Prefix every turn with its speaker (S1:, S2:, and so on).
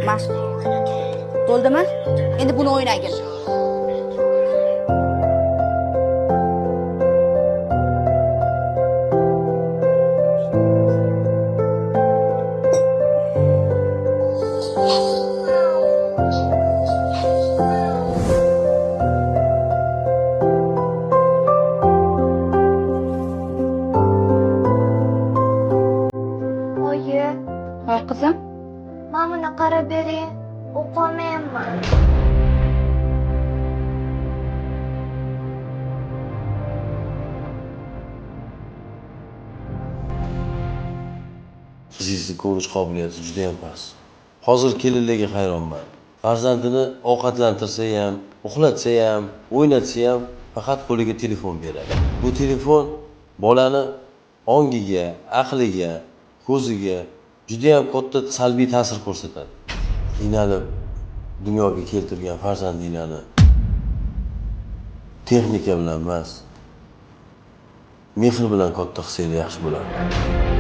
S1: Ma. Bo'ldimi? Endi buni o'ynagin.
S2: Oyi,
S1: Ha, qizim.
S2: mana buni qarab bering. O'qolmayapman.
S3: Qizingizni ko'rish qobiliyati judayam past. Hozir kelinlarga hayronman. Farzandini ovqatlantirsa ham, uxlatsa ham, o'ynatsa ham faqat qo'liga telefon beradi. Bu telefon bolani ongiga, aqliga, ko'ziga judayam katta salbiy ta'sir ko'rsatadi. Qiynalib dunyoga keltirgan farzandinglarni texnika bilan emas, mehr bilan katta qilsanglar yaxshi bo'lardi.